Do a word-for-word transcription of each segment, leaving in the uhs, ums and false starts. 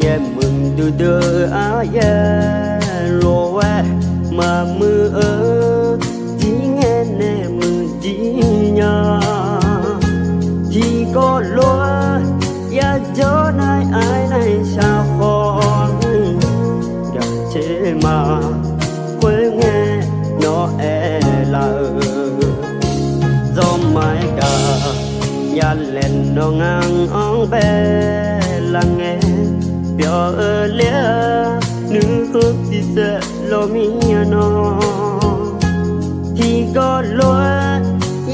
Yaermuiq duidui-eu aryaer lof-aer maqmuiq-eu, jir ngae nae muiqjir nya. Tiqkawv lof-aer yajawr nae aernae shaqkhawf-anr, gaqtser ma khoerngae nawr aerlaf-eu, zawmar-aer gaq yalaeq nawr ngar-anr bae lar ngae, byawq-eu ler-a nuikhanr tiqsaev lawr mir-a nawr. Tiqkawv lof-aer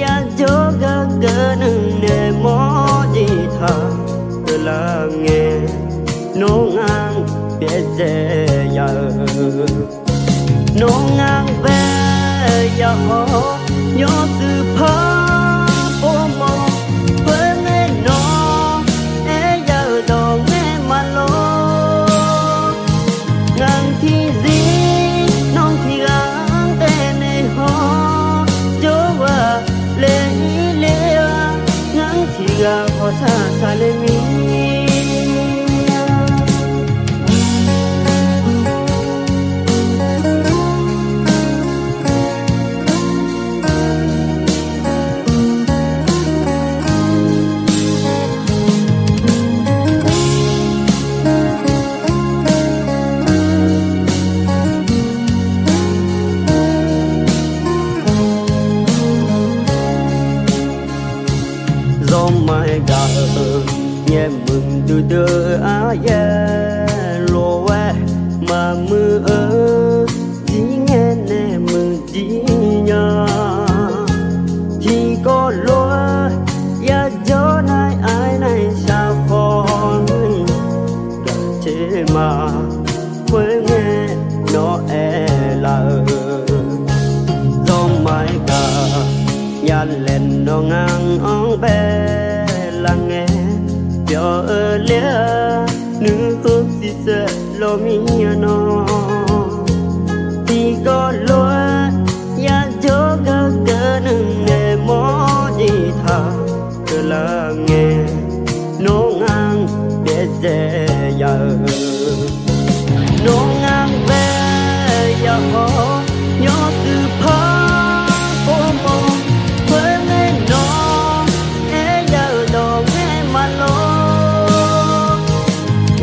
yajawr gaqgeu nuinae mawrjeq taq keuvlar ngae, nawr ngar-anr byaerdzae ya-eu, nawr ngar-anr bae ya-awr, yawshuif par pov mawf khoerngae nawr aer ya-euq dawq ngae maqlawr. Ngaq-anr tiqzir nawr tiqghaq-anr taev nae hawr jawrghaq le-ir ler-a, ngar-anr tiqghaq hawqshaq shaqle mir-a. Zawmar-aer gaq-eu yaermuiq duidui-eu aryaer lof-aer maqmuiq-eu, jir ngae nae muiqjir nya. Tiqkawv lof-aer yajawr nae aernae shaqkhawf-anr, gaqtser ma khoerngae nawr aerlaf-eu, zawmar-aer gaq yalaeq nawr ngar-anr bae lar ngae, byawq-eu ler-a nuikhanr tiqsaev lawr mir-a nawr. Tiqkawv lof-aer yajawr gaqgeu nuinae mawrjeq taq keuvlar ngae, nawr ngar-anr byaerdzae ya-eu, nawr ngar-anr bae ya-awr, yawshuif par pov mawf khoerngae nawr aer ya-euq dawq ngae maqlawr.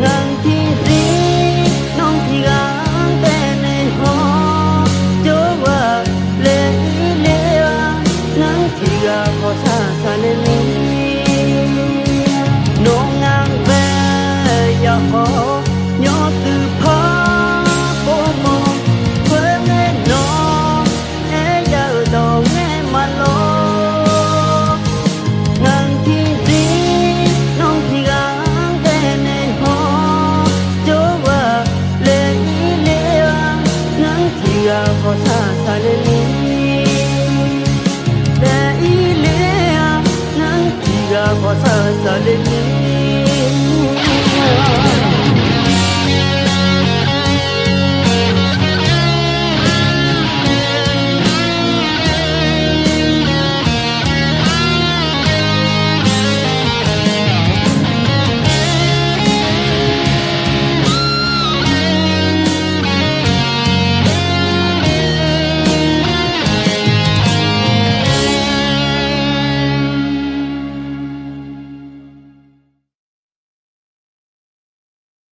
Ngaq-anr tiqzir nawr tiqghaq-anr taev nae hawr jawrghaq le-ir ler-a, ngar-anr tiqghaq hawqshaq shaqle mir. Nawr ngar-anr bae ya-awr,